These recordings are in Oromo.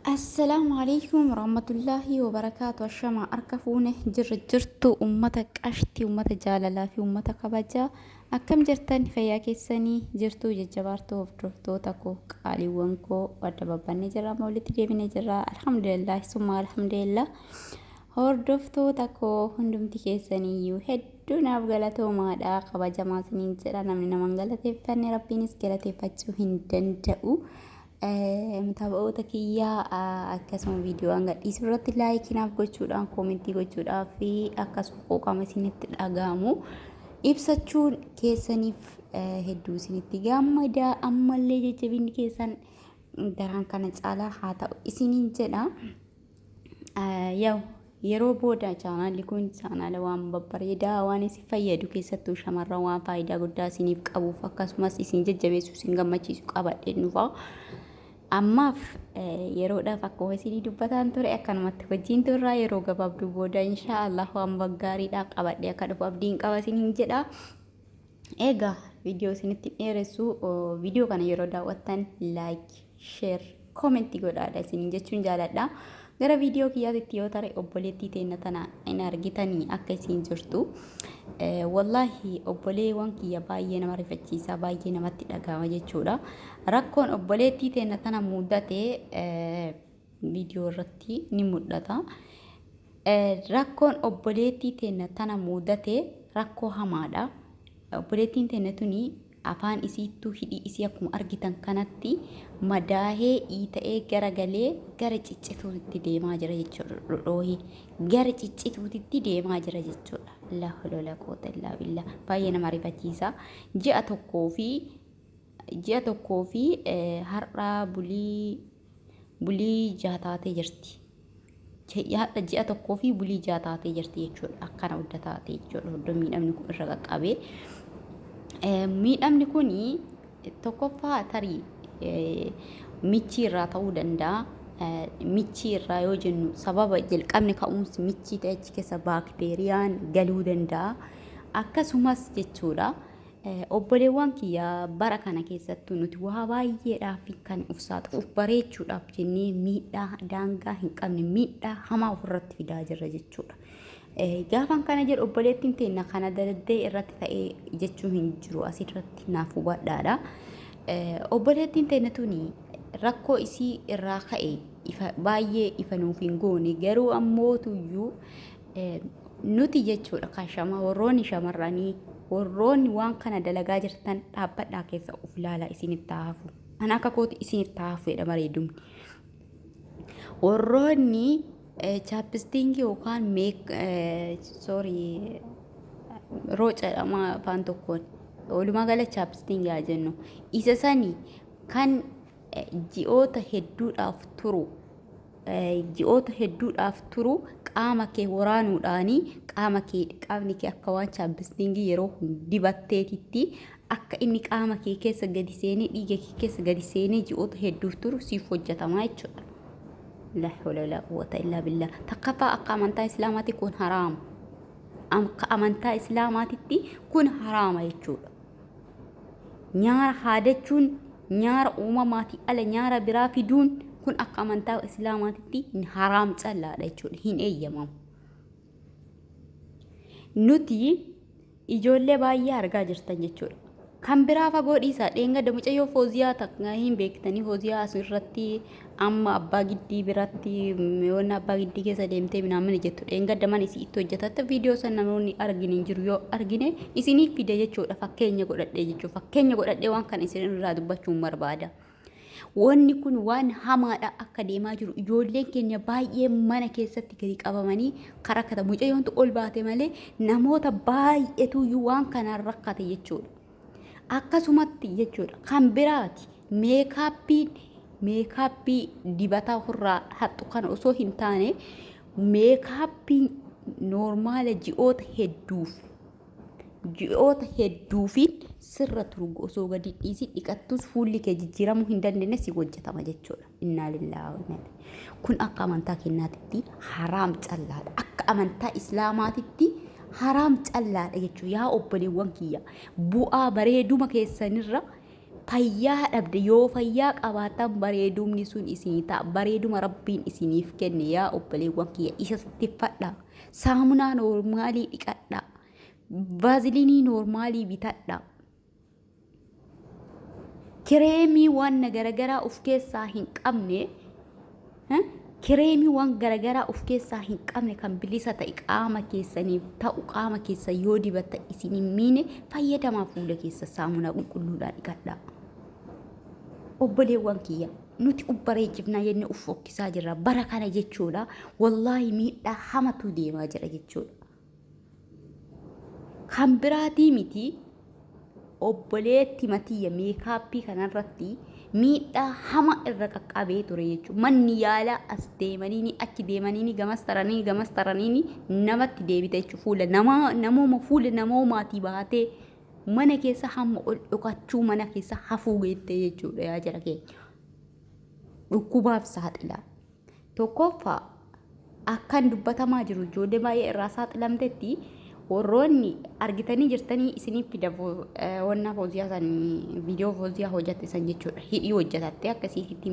Assalaamu alaikum warahmatullaahi wabarakaatu. Ashama harka fuune jirra jirtu ummata qashtii, ummata jaalalaa fi ummata kabajaa. Akkam jirtan? Fayyaa keessanii jirtu? Jajjabaartuu hordoftoota koo, qaaliiwwan koo, adda babbannee jirra, amma walitti deebinee jirra. Alhamdulillah, summa alhamdulillah. Hordoftoota koo hundumti keessaniyyuu hedduu naaf galatoomaadha, kabajamaa isiniin jedha. Namni nama hin galateeffanne Rabbiinis galateeffachuu hin danda'u. Mutaaba'oota kiyyaa, akkasuma viidiyoowwan gadhiisuu irratti laayikii naaf gochuudhaan, koomentii gochuudhaan fi akkasuma quuqama isinitti dhaga'amu ibsachuun keessaniif hedduu isinitti gammada. Ammallee jajjabinni keessan daraan kana caalaa haa ta'u isiniin jedha. Yaw, yeroo booda chaanaalli kun chaanaala waan babbareedaa, waan isin fayyadu, keessattuu shamarran waan faayidaa guddaa isiniif qabuuf akkasumas isin jajjabeessu, isin gammachiisu qabadheen dhufa. Ammaaf yeroodhaaf akkuma isinii dubbataan ture akkanumatti wajjin turraa, yeroo gabaabduu booda inshaa Allah waan baggaariidhaa qabadhee akka dhufu abdiin qaba isiniin jedha. Egaa viidiyoo isinitti dheeressu, viidiyoo kana yeroo daawwattan like, share, koomentii godhaadha isiniin jechuun jaaladha. Gara viidiyoo kiyyaatitti yoo tare, obboleettii teenna tana hin argitanii akka isiin jirtu. Wallaahi obboleewwan kiyya, baay'ee nama rifachiisa, baay'ee namatti dhagahama jechuudha. Rakkoon obboleettii teenna tana mudate viidiyoo irratti ni mul'ata. Rakkoon obboleettii teenna tana mudate rakkoo hamaadha. Obboleettiin teenna tuni afaan isiittuu hidhii isii akkuma argitan kanatti madaahee iita'ee garagalee gara ciccituutitti deemaa jira jechuudha. Dhodhoohee gara ciccituutitti deemaa jira jechuudha. Laa hawla wala quwwata illaa billah. Baay'ee nama rifachiisa. Ji'a tokkoo fi har'a bulii 6 taatee jirti. Har'a ji'a tokkoo fi bulii 6 taatee jirti jechuudha. Akkana hudda taatee jechuudha. Huddoo miidhamni kun irra qaqqabee. Miidhamni kun tokkoffaa tarii michii irraa ta'uu danda'a. Michii irraa yoo jennu, sababa jalqabni ka'umsi michii ta'e achi keessa baakteeriyaan galuu danda'a. Akkasumas jechuudha. Obboleewwan kiyya, bara kana keessattuu nuti waa baay'eedhaaf kan of saaxiluuf, bareechuudhaaf jennee miidhaa daangaa hin qabne, miidhaa hamaa ofirratti fidaa jirra jechuudha. Gaafan kana jedhu obboleettiin teenna kana daladdee irratti ta'ee jechuun hin jiru, asirratti naaf hubadhaadha. Obboleettiin teenna tuni rakkoo isii irraa ka'e ifa baay'ee ifa nuuf hin goone, garuu ammoo tuyyuu nuti jechuudha kan shama warroonni shamarranii, warroonni waan kana dalagaa jirtan, dhaabbadhaa keessa of ilaalaa, isinitti haa hafu. An akka kooti isinitti haa hafu jedha bareedumni. Warroonni chapstickii yookaan meek, sorry, rooca jedhama afaan tokkoon. Walumaa gala chapstickii haa jennu. Isa sani kan ji'oota hedduudhaaf turu, ji'oota hedduudhaaf turu, qaama kee waraanuudhaanii qaama kee, qaamni kee akka waan chapstickii yeroo dibatteetitti akka inni qaama kee keessa gadi seenee, dhiiga kee keessa gadi seenee ji'oota hedduuf turu siif hojjetamaa jechuudha. La hawla wala quwwata illaa billah. Takkaffaa, akka amantaa Islaamaatti kun haraama. Akka amantaa Islaamaatitti kun haraama jechuudha. Nyaara haadachuun, nyaara uumamaatii ala nyaara biraa fiduun kun akka amantaa Islaamaatitti haraam callaadha jechuudha. Hin eeyyamamu. Nuti ijoollee baay'ee argaa jirtan jechuudha. Kan biraa fagoo dhiisaa, dheengadda mucayyoo Fooziyaa takka hin beektanii, Fooziyaa asirratti amma abbaa giddii biratti yoonna abbaa giddii keessa deemtee minaamin jettu, dheengadda mana isii itti hojjetatte viidiyoo san namoonni argine hin jiru, yoo argine isiniif fide jechuudha. Fakkeenya godhadhee jechuudha, fakkeenya godhadhee waan kana isin irraa dubbachuun barbaada. Wanni kun waan hamaadha akka deemaa jiru. Ijoolleen keenya baay'ee mana keessatti gadi qabamanii kan rakkatan. Mucayyoontu ol baate malee namoota baay'eetu waan kanaan rakkate jechuudha. Akkasumatti jechuudha, kan biraati makeupiin, makeupii dibataa ofirraa haxxu kana osoo hin taane, makeupiin normal ji'oota hedduufiin sirra turu, osoo gadi dhiisin dhiqattus fuulli kee jijjiiramuu hin dandeenye si hojjetama jechuudha. Innaa lillaahi. Kun akka amantaa kennaatitti haraam callaadha. Akka amantaa Islaamaatitti haraam callaadha jechuudha. Yaa obboleewwan kiyya, bu'aa bareeduma keessanirra Fayyaa dhabde yoo fayyaa qabaattan bareedumni sun isinii ta'a. Bareeduma Rabbiin isiniif kenne yaa obboleewwan kiyya isa tiffadha. Saamunaa noormaalii dhiqadha. Vaaziliinii noormaalii bitadha. Kireemii waan garagaraa of keessaa hin qabne kireemii waan garagaraa of keessaa hin qabne kan bilisa ta'e qaama keessaniif ta'u qaama keessa yoo dibatta isin hin miine fayyadamaa fuula keessa saamunaa qulqulluudhaan dhiqadhaa. Obboleewwan kiyya nuti uf bareechifnaa jennee uf fokkisaa jirra bara kana jechuudha wallaahi miidhaa hamatu deemaa jira jechuudha. Kan biraatii miti obboleetti matiyya meekaappii kanarratti miidhaa hama irra qaqqabee ture jechuudha. Manni yaalaa as deemanii achi deemanii gamas taranii gamas taranii namatti deebite jechuudha. Fuula namaa namooma fuula namoomaatii baatee mana keessa hamma ol dhokachuu mana keessa hafuu geettee jechuudha yaa jara keenya. Dhukkubaaf saaxilaa. Tokkoffaa akkan dubbatamaa jiru ijoollee baay'ee irraa saaxilamtetti warroonni argitanii jirtanii isiniif fida wannaa fooziyaa san viidiyoo fooziyaa hojjatte san jechuudha. Hidhii hojjetatte akkasiitti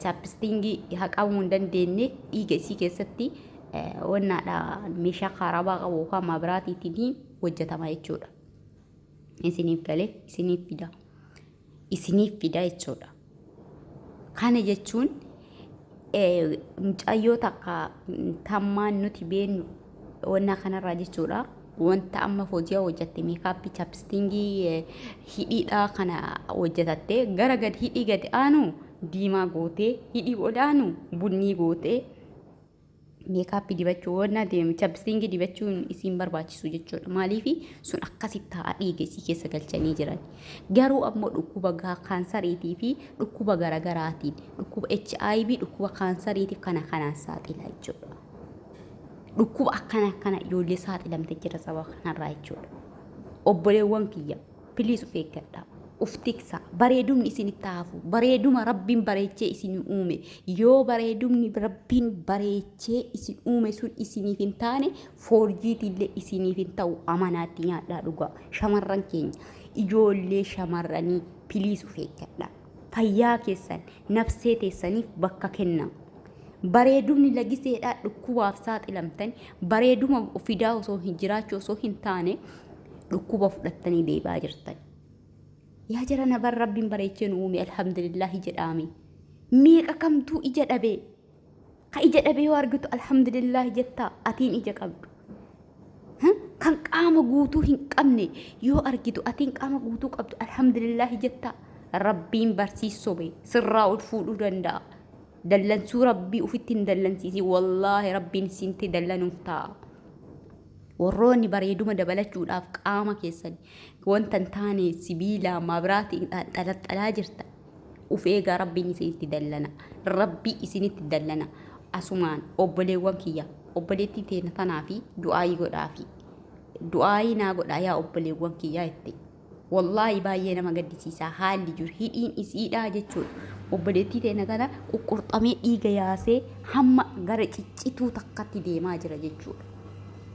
chaappistiingii haqamuu hin dandeenye dhiiga isii keessatti wannaadha meeshaa kaarabaa qabu yookaan maabiraatiitiin hojjetama jechuudha. Isiniif galee isiniif fida. Isiniif fida jechuudha. Kana jechuun mucayyoo takka tammaan nuti beennu wannaa kanarraa jechuudha. Wanta amma fooziyaa hojjatte meekaappii chapstiingii hidhiidhaa kana hojjetatte gara gad hidhii gad aanu diimaa gootee hidhii ol aanu bunnii gootee meekaappii dibachuu wanna deemu chapstiingii dibachuun isiin barbaachisu jechuudha. Maaliif sun akkasitti ta'a dhiiga isii keessa galchanii jiran. Garuu ammoo dhukkuba kaansariitii fi dhukkuba garagaraatiin dhukkuba HIV dhukkuba kaansariitiif kana kanaan saaxila jechuudha. Dhukkuba akkana akkana ijoollee saaxilamte jira sababa kanarraa jechuudha. Obboleewwan kiyya Please of eeggadhaa. Of tiksaa. Bareedumni isinitti haa hafu. Bareeduma Rabbiin bareechee isin uume. Yoo bareedumni Rabbiin bareechee isin uume sun isiniif hin taane foorjiitiillee isiniif hin ta'u amanaatti nyaadhaa dhugaa. Shamarran keenya ijoollee shamarranii please of eeggadhaa. Fayyaa keessan nafsee teessaniif bakka kennaa. Bareedumni lagiseedhaa dhukkubaaf saaxilamtan bareeduma fidaa osoo hin jiraachuu osoo hin taane dhukkuba fudhattanii deebi'aa jirtan. Yaa jara bar rabbiin bareechee nu uume alhamdulillaahi jedhaame. Meeqa kamtuu ija dhabee? Ka ija dhabee yoo argitu alhamdulillaahi jettaa atiin ija qabdu. Kan qaama guutuu hin qabne yoo argitu atiin qaama guutuu qabdu alhamdulillaahi jettaa. Rabbiin barsiisobe sirraa ol fuudhuu danda'a. Dallansuu rabbii ufitti hin dallansiisin wallaahi rabbiin isintti dallanuuf taa'a. Warroonni bareeduma dabalachuudhaaf qaama keessan wanta hin taane sibiilaa maabiraatiin xalaxalaa jirtan uf eegaa rabbiin isinitti dallana. Rabbii isinitti dallana. Asumaan obboleewwan kiyya obboleettii teena tanaa fi du'aayii godhaafi. Du'aayii naa godhaa yaa obboleewwan kiyyaa itti. Wallaahi baay'ee nama gaddisiisa haalli jiru hidhiin isiidhaa jechuudha. Obboleettii teena tana quqqurxamee dhiiga yaasee hamma gara ciccituu takkatti deemaa jira jechuudha.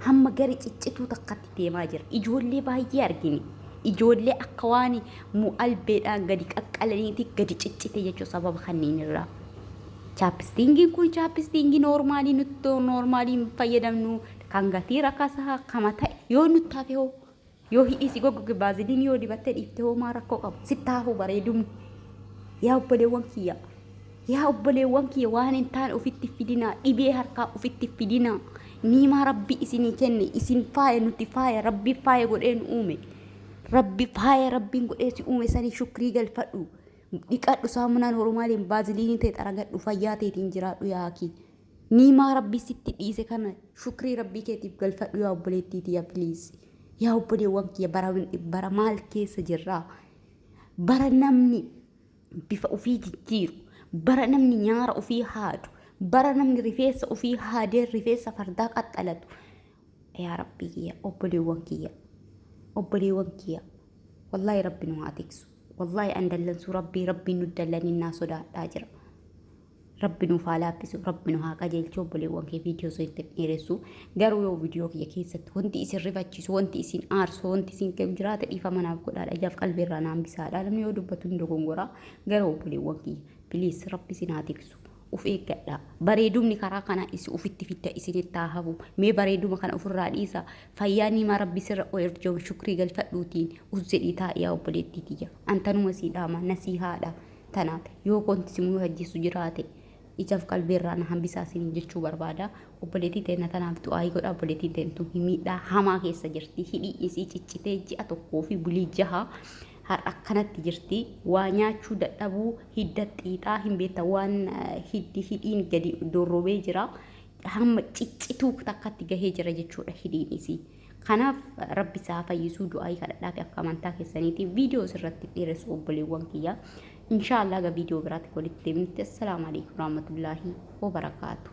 Hamma gara ciccituu takkatti deemaa jira. Ijoollee baay'ee argine. Ijoollee akka waan mu albeedhaan gadi qaqqalaniiti gadi ciccite jechuudha sababa kanneen irraa. Chaappistiingiin kun chaappistiingii noormaalii nutti noormaalii fayyadamnu kan gatii rakasaa kama ta'e yoo nutti hafe hoo Yoo hidhii si goggoge baaziliinii yoo dibattee dhiifte hoo maa rakkoo qaba? Sitti hafuu bareedumni. Yaa obboleewwan kiyya. Yaa obboleewwan kiyya waan hin taane ofitti fidinaa. Dhibee harkaa ofitti fidinaa. Niimaa rabbi isinii kenne isin faaya nuti faaya rabbi faaya godhee nu uume. Rabbi faaya rabbiin godhee si uume sanii shukrii galfadhu. Dhiqadhu saamunaan hormaaliin baaziliinii ta'e xaragadhu fayyaa teetiin jiraadhu yaa akii. Niimaa rabbii sitti dhiise kana shukrii rabbii keetiif galfadhu yaa obboleettii tiyya please. Yaa obboleewwan kiyya bara, bara maal keessa jirraa? Bara namni bifa ofii jijjiiru, bara namni nyaara ofii haadu, bara namni rifeensa ofii haadee rifeensa fardaa qaxxalatu. Yaa rabbii kiyya obboleewwan kiyya obboleewwan kiyya wallaahi rabbi nu haa tiksu. Wallaahi an dallansuu rabbii rabbiin nu dallaninnaa sodaadhaa jira. Rabbi nuuf haa laaffisu, Rabbi nu haa qajeelchu. Obboleewwan kee viidiyoo isin itti dheeressu. Garuu yoo viidiyoo kiyya keessatti wanti isin rifachiisu, wanti isin aarsu, wanti isin ka'u jiraate dhiifama naaf godhaadha. Ijaaf qalbii irraa naan bisaadha. Namni yoo dubbatu hin dogongora. Garuu obboleewwan kiyya, please, Rabbi isin haa tiksu. Uf eeggadha. Bareedumni karaa kana isin ufitti fidda isinitti haa hafu. Mee bareeduma kana ofirraa dhiisa. Fayyaa niimaa Rabbi sirra erjoome shukrii galfadhuutiin us jedhii taa'i yaa obboleettii tiyya. Antanuma sii dhaama nasiihaadha. Tanaaf yoo wanti si mufachiisu jiraate ijaaf qalbii irraa na hambisaa isiniin jechuu barbaada. Obboleettii teenna tanaaf du'aayii godha. Obboleettiin teenna tun miidhaa hamaa keessa jirti. Hidhii isii ciccitee ji'a tokkoo fi bulii jaha har'a akkanatti jirti. Waa nyaachuu dadhabuu, hidda xiixaa hin beektan, waan hiddi hidhiin gadi dorrobee jira. Hamma ciccituu takkatti gahee jira jechuudha hidhiin isii. Kanaaf Rabbi isaa fayyisuu du'aayii kadhadhaa fi akka amantaa keessaniitii viidiyoo sirratti dheeressu obboleewwan kiyya. Inshaallah ga viidiyoo biraatti walitti deemnutti, assalaamu alaikum warahmatullaahi wabarakaatu.